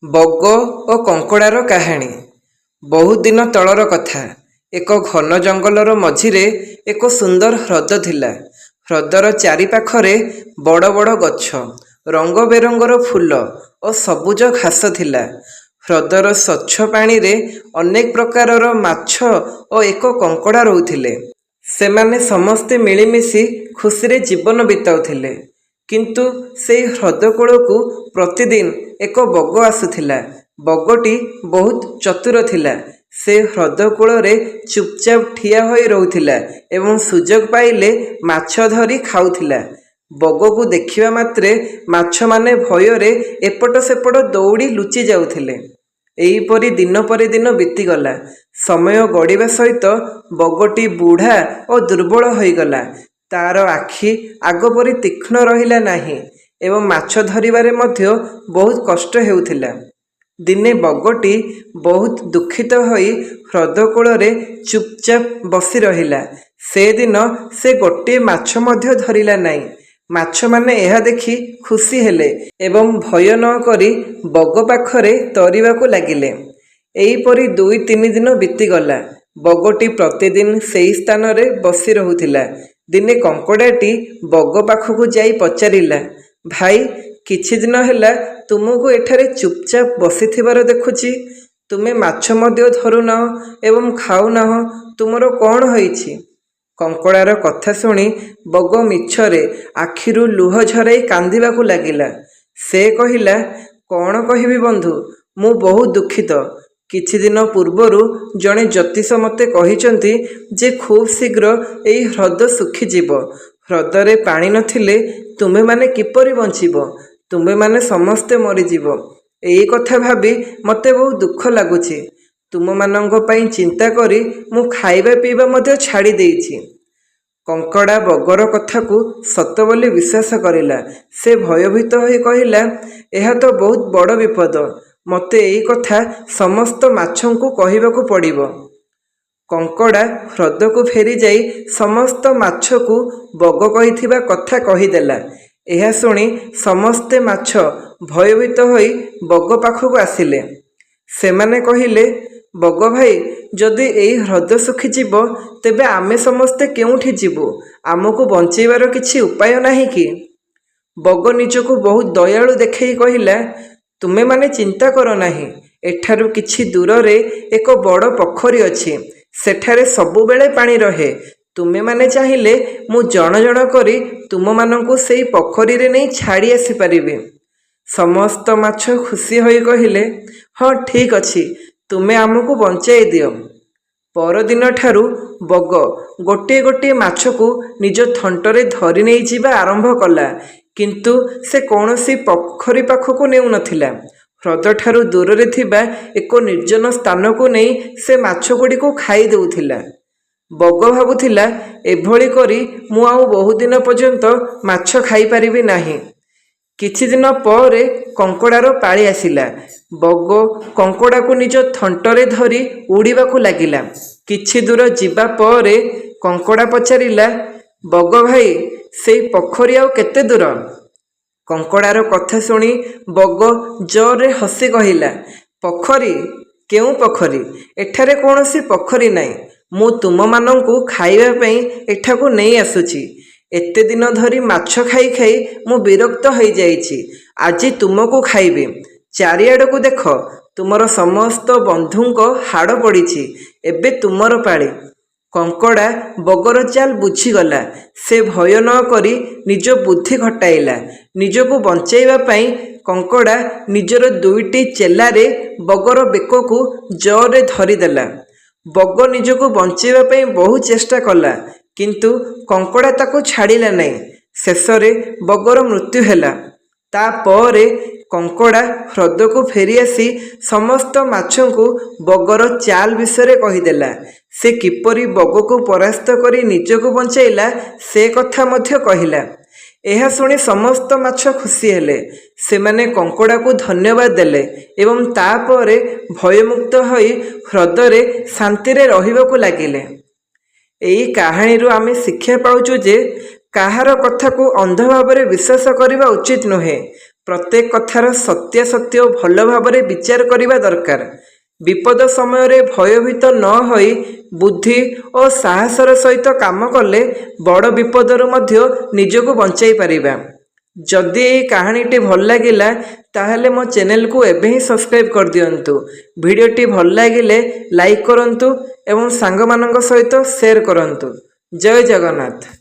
ବଗ ଓ କଙ୍କଡ଼ାର କାହାଣୀ। ବହୁତ ଦିନ ତଳର କଥା। ଏକ ଘନ ଜଙ୍ଗଲର ମଝିରେ ଏକ ସୁନ୍ଦର ହ୍ରଦ ଥିଲା। ହ୍ରଦର ଚାରିପାଖରେ ବଡ଼ ବଡ଼ ଗଛ, ରଙ୍ଗ ବେରଙ୍ଗର ଫୁଲ ଓ ସବୁଜ ଘାସ ଥିଲା। ହ୍ରଦର ସ୍ୱଚ୍ଛ ପାଣିରେ ଅନେକ ପ୍ରକାରର ମାଛ ଓ ଏକ କଙ୍କଡ଼ା ରହୁଥିଲେ। ସେମାନେ ସମସ୍ତେ ମିଳିମିଶି ଖୁସିରେ ଜୀବନ ବିତାଉଥିଲେ। କିନ୍ତୁ ସେହି ହ୍ରଦ କୂଳକୁ ପ୍ରତିଦିନ ଏକ ବଗ ଆସୁଥିଲା। ବଗଟି ବହୁତ ଚତୁର ଥିଲା। ସେ ହ୍ରଦ କୂଳରେ ଚୁପଚାପ ଠିଆ ହୋଇ ରହୁଥିଲା ଏବଂ ସୁଯୋଗ ପାଇଲେ ମାଛ ଧରି ଖାଉଥିଲା। ବଗକୁ ଦେଖିବା ମାତ୍ରେ ମାଛମାନେ ଭୟରେ ଏପଟ ସେପଟ ଦୌଡ଼ି ଲୁଚି ଯାଉଥିଲେ। ଏହିପରି ଦିନ ପରେ ଦିନ ବିତିଗଲା। ସମୟ ଗଡ଼ିବା ସହିତ ବଗଟି ବୁଢ଼ା ଓ ଦୁର୍ବଳ ହୋଇଗଲା। ତାର ଆଖି ଆଗପରି ତୀକ୍ଷ୍ଣ ରହିଲା ନାହିଁ ଏବଂ ମାଛ ଧରିବାରେ ମଧ୍ୟ ବହୁତ କଷ୍ଟ ହେଉଥିଲା। ଦିନେ ବଗଟି ବହୁତ ଦୁଃଖିତ ହୋଇ ହ୍ରଦ କୂଳରେ ଚୁପଚାପ ବସି ରହିଲା। ସେଦିନ ସେ ଗୋଟିଏ ମାଛ ମଧ୍ୟ ଧରିଲା ନାହିଁ। ମାଛମାନେ ଏହା ଦେଖି ଖୁସି ହେଲେ ଏବଂ ଭୟ ନ କରି ବଗ ପାଖରେ ତରିବାକୁ ଲାଗିଲେ। ଏହିପରି ଦୁଇ ତିନି ଦିନ ବିତିଗଲା। ବଗଟି ପ୍ରତିଦିନ ସେହି ସ୍ଥାନରେ ବସି ରହୁଥିଲା। ଦିନେ କଙ୍କଡ଼ାଟି ବଗ ପାଖକୁ ଯାଇ ପଚାରିଲା, "ଭାଇ, କିଛିଦିନ ହେଲା ତୁମକୁ ଏଠାରେ ଚୁପଚାପ ବସିଥିବାର ଦେଖୁଛି। ତୁମେ ମାଛ ମଧ୍ୟ ଧରୁନାହଁ ଏବଂ ଖାଉନାହଁ। ତୁମର କ'ଣ ହୋଇଛି?" କଙ୍କଡ଼ାର କଥା ଶୁଣି ବଗ ମିଛରେ ଆଖିରୁ ଲୁହ ଝରାଇ କାନ୍ଦିବାକୁ ଲାଗିଲା। ସେ କହିଲା, "କ'ଣ କହିବି ବନ୍ଧୁ, ମୁଁ ବହୁତ ଦୁଃଖିତ। କିଛିଦିନ ପୂର୍ବରୁ ଜଣେ ଜ୍ୟୋତିଷ ମୋତେ କହିଛନ୍ତି ଯେ ଖୁବ୍ ଶୀଘ୍ର ଏହି ହ୍ରଦ ଶୁଖିଯିବ। ହ୍ରଦରେ ପାଣି ନଥିଲେ ତୁମେମାନେ କିପରି ବଞ୍ଚିବ? ତୁମେମାନେ ସମସ୍ତେ ମରିଯିବ। ଏହି କଥା ଭାବି ମୋତେ ବହୁତ ଦୁଃଖ ଲାଗୁଛି। ତୁମମାନଙ୍କ ପାଇଁ ଚିନ୍ତା କରି ମୁଁ ଖାଇବା ପିଇବା ମଧ୍ୟ ଛାଡ଼ି ଦେଇଛି।" କଙ୍କଡ଼ା ବଗର କଥାକୁ ସତ ବୋଲି ବିଶ୍ୱାସ କରିଲା। ସେ ଭୟଭୀତ ହୋଇ କହିଲା, "ଏହା ତ ବହୁତ ବଡ଼ ବିପଦ। ମୋତେ ଏହି କଥା ସମସ୍ତ ମାଛଙ୍କୁ କହିବାକୁ ପଡ଼ିବ।" କଙ୍କଡ଼ା ହ୍ରଦକୁ ଫେରିଯାଇ ସମସ୍ତ ମାଛକୁ ବଗ କହିଥିବା କଥା କହିଦେଲା। ଏହା ଶୁଣି ସମସ୍ତେ ମାଛ ଭୟଭୀତ ହୋଇ ବଗ ପାଖକୁ ଆସିଲେ। ସେମାନେ କହିଲେ, "ବଗ ଭାଇ, ଯଦି ଏହି ହ୍ରଦ ଶୁଖିଯିବ, ତେବେ ଆମେ ସମସ୍ତେ କେଉଁଠି ଯିବୁ? ଆମକୁ ବଞ୍ଚାଇବାର କିଛି ଉପାୟ ନାହିଁ କି?" ବଗ ନିଜକୁ ବହୁତ ଦୟାଳୁ ଦେଖାଇ କହିଲା, "ତୁମେମାନେ ଚିନ୍ତା କର ନାହିଁ। ଏଠାରୁ କିଛି ଦୂରରେ ଏକ ବଡ଼ ପୋଖରୀ ଅଛି। ସେଠାରେ ସବୁବେଳେ ପାଣି ରହେ। ତୁମେମାନେ ଚାହିଁଲେ ମୁଁ ଜଣ ଜଣ କରି ତୁମମାନଙ୍କୁ ସେହି ପୋଖରୀରେ ନେଇ ଛାଡ଼ି ଆସିପାରିବି।" ସମସ୍ତ ମାଛ ଖୁସି ହୋଇ କହିଲେ, "ହଁ, ଠିକ୍ ଅଛି, ତୁମେ ଆମକୁ ବଞ୍ଚାଇ ଦିଅ।" ପରଦିନଠାରୁ ବଗ ଗୋଟିଏ ଗୋଟିଏ ମାଛକୁ ନିଜ ଥଣ୍ଟରେ ଧରି ନେଇଯିବା ଆରମ୍ଭ କଲା। କିନ୍ତୁ ସେ କୌଣସି ପୋଖରୀ ପାଖକୁ ନେଉନଥିଲା। ହ୍ରଦଠାରୁ ଦୂରରେ ଥିବା ଏକ ନିର୍ଜନ ସ୍ଥାନକୁ ନେଇ ସେ ମାଛଗୁଡ଼ିକୁ ଖାଇ ଦେଉଥିଲା। ବଗ ଭାବୁଥିଲା, ଏଭଳି କରି ମୁଁ ଆଉ ବହୁଦିନ ପର୍ଯ୍ୟନ୍ତ ମାଛ ଖାଇପାରିବି ନାହିଁ। କିଛିଦିନ ପରେ କଙ୍କଡ଼ାର ପାଳି ଆସିଲା। ବଗ କଙ୍କଡ଼ାକୁ ନିଜ ଥଣ୍ଟରେ ଧରି ଉଡ଼ିବାକୁ ଲାଗିଲା। କିଛି ଦୂର ଯିବା ପରେ କଙ୍କଡ଼ା ପଚାରିଲା, "ବଗ ଭାଇ, ସେଇ ପୋଖରୀ ଆଉ କେତେ ଦୂର?" କଙ୍କଡ଼ାର କଥା ଶୁଣି ବଗ ଜୋରରେ ହସି କହିଲା, "ପୋଖରୀ? କେଉଁ ପୋଖରୀ? ଏଠାରେ କୌଣସି ପୋଖରୀ ନାହିଁ। ମୁଁ ତୁମମାନଙ୍କୁ ଖାଇବା ପାଇଁ ଏଠାକୁ ନେଇ ଆସୁଛି। ଏତେ ଦିନ ଧରି ମାଛ ଖାଇ ଖାଇ ମୁଁ ବିରକ୍ତ ହୋଇଯାଇଛି। ଆଜି ତୁମକୁ ଖାଇବି। ଚାରିଆଡ଼କୁ ଦେଖ, ତୁମର ସମସ୍ତ ବନ୍ଧୁଙ୍କ ହାଡ଼ ପଡ଼ିଛି। ଏବେ ତୁମର ପାଳି।" କଙ୍କଡ଼ା ବଗର ଚାଲ ବୁଝିଗଲା। ସେ ଭୟ ନ କରି ନିଜ ବୁଦ୍ଧି ଖଟାଇଲା। ନିଜକୁ ବଞ୍ଚାଇବା ପାଇଁ କଙ୍କଡ଼ା ନିଜର ଦୁଇଟି ଚେଲାରେ ବଗର ବେକକୁ ଜୋରରେ ଧରିଦେଲା। ବଗ ନିଜକୁ ବଞ୍ଚାଇବା ପାଇଁ ବହୁତ ଚେଷ୍ଟା କଲା, କିନ୍ତୁ କଙ୍କଡ଼ା ତାକୁ ଛାଡ଼ିଲା ନାହିଁ। ଶେଷରେ ବଗର ମୃତ୍ୟୁ ହେଲା। ତାପରେ କଙ୍କଡ଼ା ହ୍ରଦକୁ ଫେରିଆସି ସମସ୍ତ ମାଛଙ୍କୁ ବଗର ଚାଲ ବିଷୟରେ କହିଦେଲା। ସେ କିପରି ବଗକୁ ପରାସ୍ତ କରି ନିଜକୁ ବଞ୍ଚାଇଲା, ସେ କଥା ମଧ୍ୟ କହିଲା। ଏହା ଶୁଣି ସମସ୍ତ ମାଛ ଖୁସି ହେଲେ। ସେମାନେ କଙ୍କଡ଼ାକୁ ଧନ୍ୟବାଦ ଦେଲେ ଏବଂ ତାପରେ ଭୟମୁକ୍ତ ହୋଇ ହ୍ରଦରେ ଶାନ୍ତିରେ ରହିବାକୁ ଲାଗିଲେ। ଏହି କାହାଣୀରୁ ଆମେ ଶିକ୍ଷା ପାଉଛୁ ଯେ କାହାର କଥାକୁ ଅନ୍ଧ ଭାବରେ ବିଶ୍ୱାସ କରିବା ଉଚିତ ନୁହେଁ। ପ୍ରତ୍ୟେକ କଥାର ସତ୍ୟାସତ୍ୟ ଭଲ ଭାବରେ ବିଚାର କରିବା ଦରକାର। ବିପଦ ସମୟରେ ଭୟଭୀତ ନ ହୋଇ ବୁଦ୍ଧି ଓ ସାହସର ସହିତ କାମ କଲେ ବଡ଼ ବିପଦରୁ ମଧ୍ୟ ନିଜକୁ ବଞ୍ଚାଇ ପାରିବା। ଯଦି ଏହି କାହାଣୀଟି ଭଲ ଲାଗିଲା, ତାହେଲେ ମୋ ଚ୍ୟାନେଲକୁ ଏବେ ହିଁ ସବସ୍କ୍ରାଇବ୍ କରିଦିଅନ୍ତୁ। ଭିଡ଼ିଓଟି ଭଲ ଲାଗିଲେ ଲାଇକ୍ କରନ୍ତୁ ଏବଂ ସାଙ୍ଗମାନଙ୍କ ସହିତ ସେୟାର କରନ୍ତୁ। ଜୟ ଜଗନ୍ନାଥ।